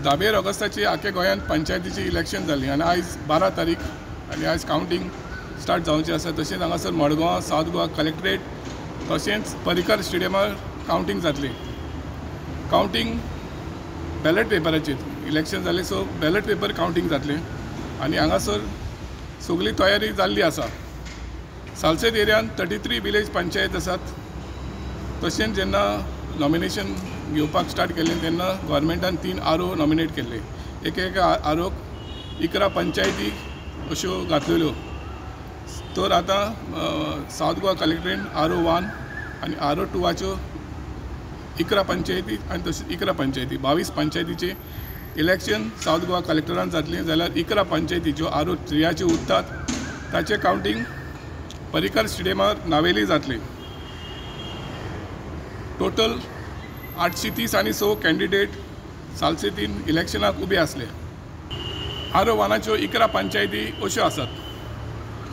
10 ऑगस्टाची आख्या गोंयांत पंचायतीची इलेक्शन जाली आनी आयज 12 तारीख आनी आयज कावंटींग स्टार्ट जावचें आसा. तशेंच हांगासर मडगांव, सावथ गोवा कलेक्ट्रेट तशेंच पर्रीकर स्टेडियमार कावंटींग जातली. कावंटींग बॅलट पेपराचेर इलेक्शन जालें, सो बॅलट पेपर कावंटींग जातलें आनी हांगासर सगळी तयारी जाल्ली आसा. सालसेत एरियान 33 विलेज पंचायत आसात. तशेंच जेन्ना नॉमिनेशन घेवपाक स्टार्ट केलें तेन्ना गव्हर्मेंटान 3 RO nominate केल्ले. एक एक ROक 11 पंचायती अश्यो घातलेल्यो. तर आतां सावथ गोवा कलेक्टरेन RO 1 आनी RO 2 11 पंचायती आनी तशेंच 11 पंचायती 22 पंचायतीचे इलेक्शन सावथ गोवा कलेक्टरान जातलें. जाल्यार 11 पंचायती ज्यो RO 3 उरतात ताचें कावंटींग पर्रीकर स्टेडियमार नावेली जातलें. टोटल 830 आनी 100 कॅन्डिडेट सालसेतीन इलेक्शनाक उबे आसले. RO 1 11 पंचायती अश्यो आसात.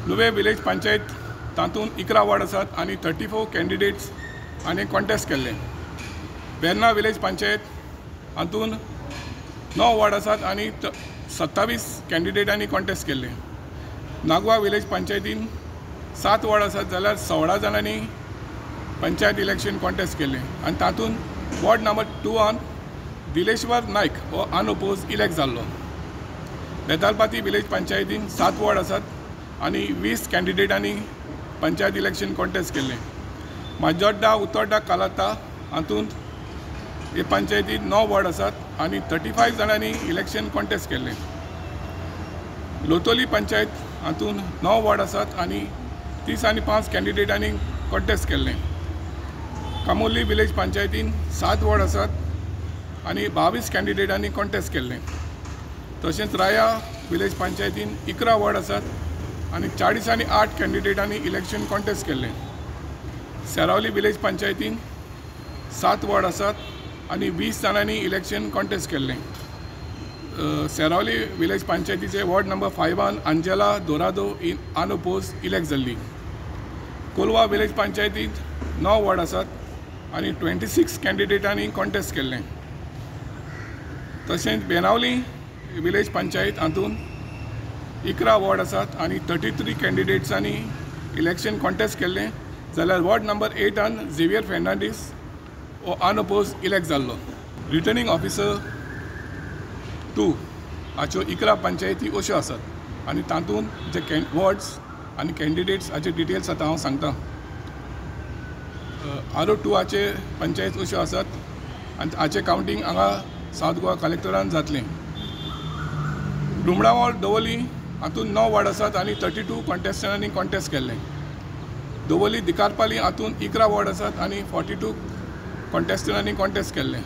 नुवे विलेज पंचायत तातूंत 11 वॉर्ड आसात आनी 34 कॅन्डिडेट्स आनी कॉन्टेस्ट केल्ले. वेर्ना विलेज पंचायत हातूंत 9 वॉर्ड आसात आनी 27 कॅन्डिडेटांनी कॉन्टेस्ट केल्ले. नागवा विलेज पंचायतीन 7 वॉर्ड आसात जाल्यार 16 जाणांनी पंचायत इलेक्शन कॉन्टेस्ट केल्ले आनी तातूंत वॉर्ड नंबर 2 दिलेश्वर नायक हो अनओपोज इलेक्ट जाल्लो. बेतालपाती विलेज पंचायतीन 7 वॉर्ड आसात आनी 20 कॅन्डिडेटांनी पंचायत इलेक्शन कॉन्टेस्ट केल्ले. माजोड्डा, उतोड्डा, कालाता हातूंत हे पंचायतीत 9 वॉर्ड आसात आनी 35 जाणांनी इलेक्शन कॉन्टेस्ट केल्ले. लोतोली पंचायत हातूंत 9 वॉर्ड आसात आनी 35 कॅन्डिडेटांनी कॉन्टेस्ट केल्ले. कामोली विलेज पंचायतीन 7 वॉर्ड आसात आनी 22 कॅन्डिडेटांनी कॉन्टेस्ट केल्ले. तशेंच राया विलेज पंचायतीन 11 वॉर्ड आसात आनी 48 कॅन्डिडेटांनी इलेक्शन कॉन्टेस्ट केल्ले. सेरावली विलेज पंचायतीन 7 वॉर्ड आसात आनी 20 जाणांनी इलेक्शन कॉन्टेस्ट केल्ले. सेरावली विलेज पंचायतीचे ward number 5 Angela Dourado in unopposed elect जाल्ली. कोलवा विलेज पंचायतींत 9 वॉर्ड आसात आनी 26 कॅन्डिडेटांनी कॉन्टेस्ट केल्ले. तशेंच बेनावली विलेज पंचायत हातूंत 11 वॉर्ड आसात आनी 33 कॅन्डिडेट्सांनी इलेक्शन कॉन्टेस्ट केल्लें. जाल्यार वॉर्ड नंबर 8 झेवियर फेर्नांडीस हो अनओपोज इलेक्ट जाल्लो. रिटर्निंग ऑफिसर 2 हाच्यो 11 पंचायती अश्यो आसात आनी तातूंत जे वॉर्ड्स आनी कॅन्डिडेट्स हाचे डिटेल्स आतां हांव सांगता. RO 2 panchayat अश्यो आसात आनी हाचें कावंटींग हांगा सावथ गोवा कलेक्टरान जातलें. डुमडावळ दवली हातूंत 9 वॉर्ड आसात आनी 32 कॉन्टेस्टंटांनी कॉन्टेस्ट केल्ले. दवली दिकारपाली हातूंत 11 वॉर्ड आसात आनी 42 कॉन्टेस्टंटांनी कॉन्टेस्ट केल्ले.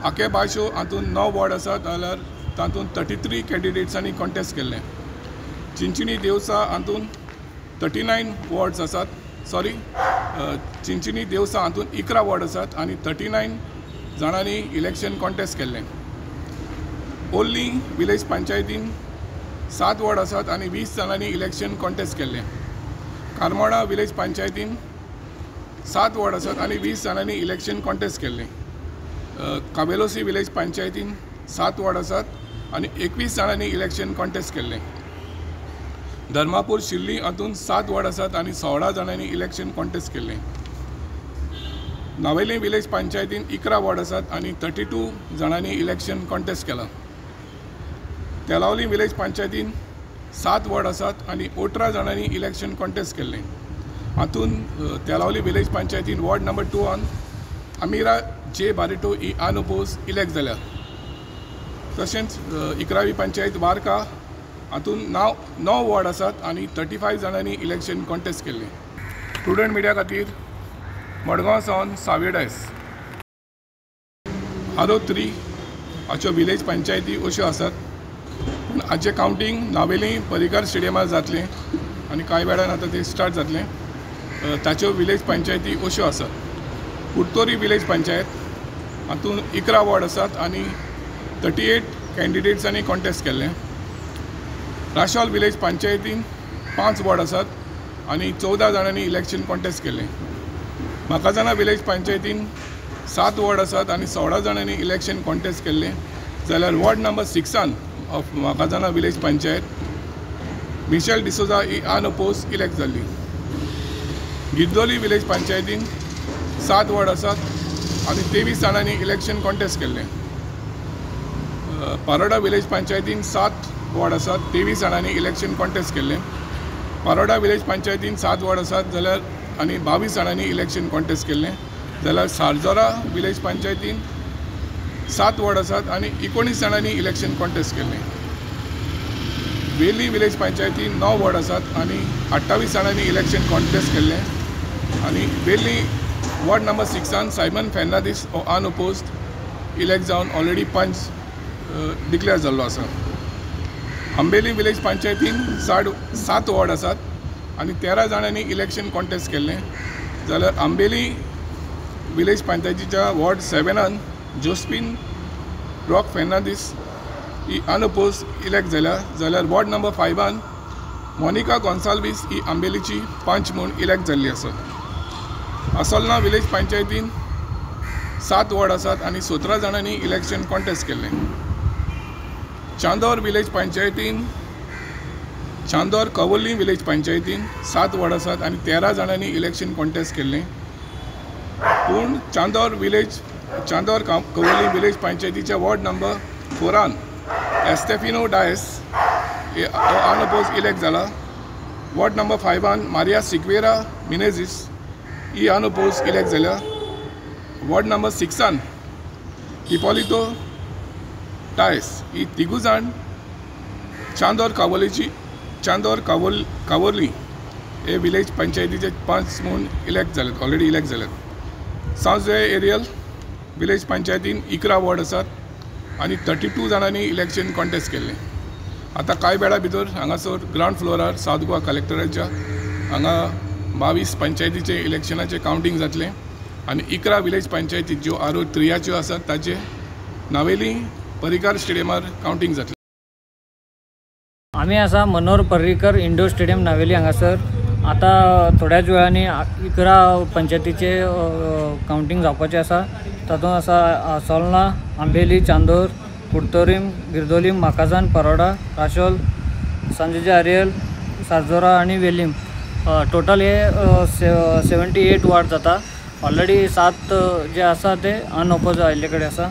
आके बायशो हातूंत 9 वॉर्ड आसात जाल्यार तातूंत 33 कॅन्डिडेट्सांनी कॉन्टेस्ट केल्ले. चिंचिणी देवसा हातूंत 39 वॉर्ड्स आसात, सॉरी चिंचिणी देवसा हातूंत 11 वॉर्ड आसात आनी 39 जाणांनी इलेक्शन कॉन्टेस्ट केल्ले. ओल्ली विलेज पंचायतीन 7 वॉर्ड आसात आनी 20 जाणांनी इलेक्शन कॉन्टेस्ट केल्ले. कारमोडा विलेज पंचायतीन 7 वॉर्ड आसात आनी 20 जाणांनी इलेक्शन कॉन्टेस्ट केल्ले. काबेलोसी विलेज पंचायतीन 7 वॉर्ड आसात आनी 21 जाणांनी इलेक्शन कॉन्टेस्ट केल्ले. धर्मापूर शिर्ली हातूंत 7 वॉर्ड आसात आनी 16 जाणांनी इलेक्शन कॉन्टेस्ट केल्ले. नावेली विलेज पंचायतीन 11 वॉर्ड आसात आनी 32 जाणांनी इलेक्शन कॉन्टेस्ट केला. तेलावली विलेज पंचायतीन 7 वॉर्ड आसात आनी 18 जाणांनी इलेक्शन कॉन्टेस्ट केल्ले. हातूंत तेलावली विलेज पंचायतीन वॉर्ड नंबर 2 अमिरा जे बारेटो ही अनओपोज इलेक्ट जाल्या. तशेंच 11वी पंचायत वारका हातूंत 9 वॉर्ड आसात आनी 35 जाणांनी इलेक्शन कॉन्टेस्ट केल्ले. प्रुडंट मिडिया खातीर मडगांव सावन सावियो डायस. RO 3 हाच्यो विलेज पंचायती अश्यो आसात. पूण हाचें कावंटींग नावेली पर्रीकर स्टेडियमार जातलें आनी कांय वेळान आतां तें स्टार्ट जातलें. ताच्यो विलेज पंचायती अश्यो आसात. कुडतोरी विलेज पंचायत हातूंत 11 वॉर्ड आसात आनी 38 कॅन्डिडेट्सांनी कॉन्टेस्ट केल्ले. राशॉल विलेज पंचायतीन 5 वॉर्ड आसात आनी 14 जाणांनी इलेक्शन कॉन्टेस्ट केल्ले. माकाझाना विलेज पंचायतीन 7 वॉर्ड आसात आनी 16 जाणांनी इलेक्शन कॉन्टेस्ट केल्ले. जाल्यार ward number 6 of Macazana village panchayat Michelle D'Souza ही अनअपोज इलेक्ट जाल्ली. गिरदोली विलेज पंचायतीन 7 वॉर्ड आसात आनी 23 जाणांनी इलेक्शन कॉन्टेस्ट केल्लें. पारोडा विलेज पंचायतीन 7 वॉर्ड आसात, 23 जाणांनी इलेक्शन कॉन्टेस्ट केल्लें. पारोडा विलेज पंचायतीन 7 वॉर्ड आसात जाल्यार आनी 22 जाणांनी इलेक्शन कॉन्टेस्ट केल्लें. जाल्यार सारजोरा विलेज पंचायतीन 7 वॉर्ड आसात आनी 19 जाणांनी इलेक्शन कॉन्टेस्ट केल्लें. वेली विलेज पंचायतीन 9 वॉर्ड आसात आनी 28 जाणांनी इलेक्शन कॉन्टेस्ट केल्लें. आनी वेली वॉर्ड नंबर 6 सायमन फेर्नांदीस हो अनओपोज्ड इलेक्ट जावन ऑलरेडी पंच डिक्लेअर जाल्लो आसा. आंबेली विलेज पंचायतीन 7 वॉर्ड आसात आनी 13 जाणांनी इलेक्शन कॉन्टेस्ट केल्लें. जाल्यार आंबेली विलेज पंचायतीच्या वॉर्ड 7 जोस्पिन रॉक फेर्नांदीस ही अनओपोज इलेक्ट जाल्या. जाल्यार वॉर्ड नंबर 5 मोनिका गोन्साल्वीस ही आंबेलीची पंच म्हूण इलेक्ट जाल्ली आसा. असोलना विलेज पंचायतीन 7 वॉर्ड आसात आनी 17 जाणांनी इलेक्शन कॉन्टेस्ट केल्लें. चांदोर विलेज पंचायतीन चांदोर कवोली विलेज पंचायतीन 7 वॉर्ड आसात आनी 13 जाणांनी इलेक्शन कॉन्टेस्ट केल्लें. पूण चांदोर कवोली विलेज पंचायतीच्या वॉर्ड नंबर 4 एस्टेफिनो डायस हे अनअपोज इलेक्ट जाला. Ward number 5 Maria Siqueira Menezes ही अनअपोज इलेक्ट जाल्या. वॉर्ड नंबर 6 हिपोलितो डायस ही तिगू जाण चांदोर कावोली हे विलेज पंचायतीचे 5 म्हूण इलेक्ट जाल्यात, ऑलरेडी इलेक्ट जाल्यात. सांजवे एरियल विलेज पंचायतीन 11 वॉर्ड आसात आनी 32 जाणांनी इलेक्शन कॉन्टेस्ट केल्लें. आतां कांय वेळा भितर हांगासर ग्रावंड फ्लोरार सावथ गोवा कलेक्टराच्या हांगा 22 पंचायतीचे इलेक्शनाचें कावंटींग जातलें आनी 11 विलेज पंचायती ज्यो आर ओ 3 आसात ताचे नावेली पर्रीकार स्टेडियमार कावंटींग जातलें. आमी आसा मनोहर पर्रीकर इंडोर स्टेडियम नावेली हांगासर. आतां थोड्याच वेळांनी 11 पंचायतीचे कावंटींग जावपाचें आसा. तातूंत आसा सोलना, आंबेली, चांदोर, कुडतोरीम, गिरदोलीम, माकाझान, परोडा, राशोल, सांजेजे आरियल, सारजोरा आनी वेलीम. टोटल हे 78 वार्ड जाता. ऑलरेडी 7 जे आसा ते अनओपोज आयिल्ले कडेन आसा.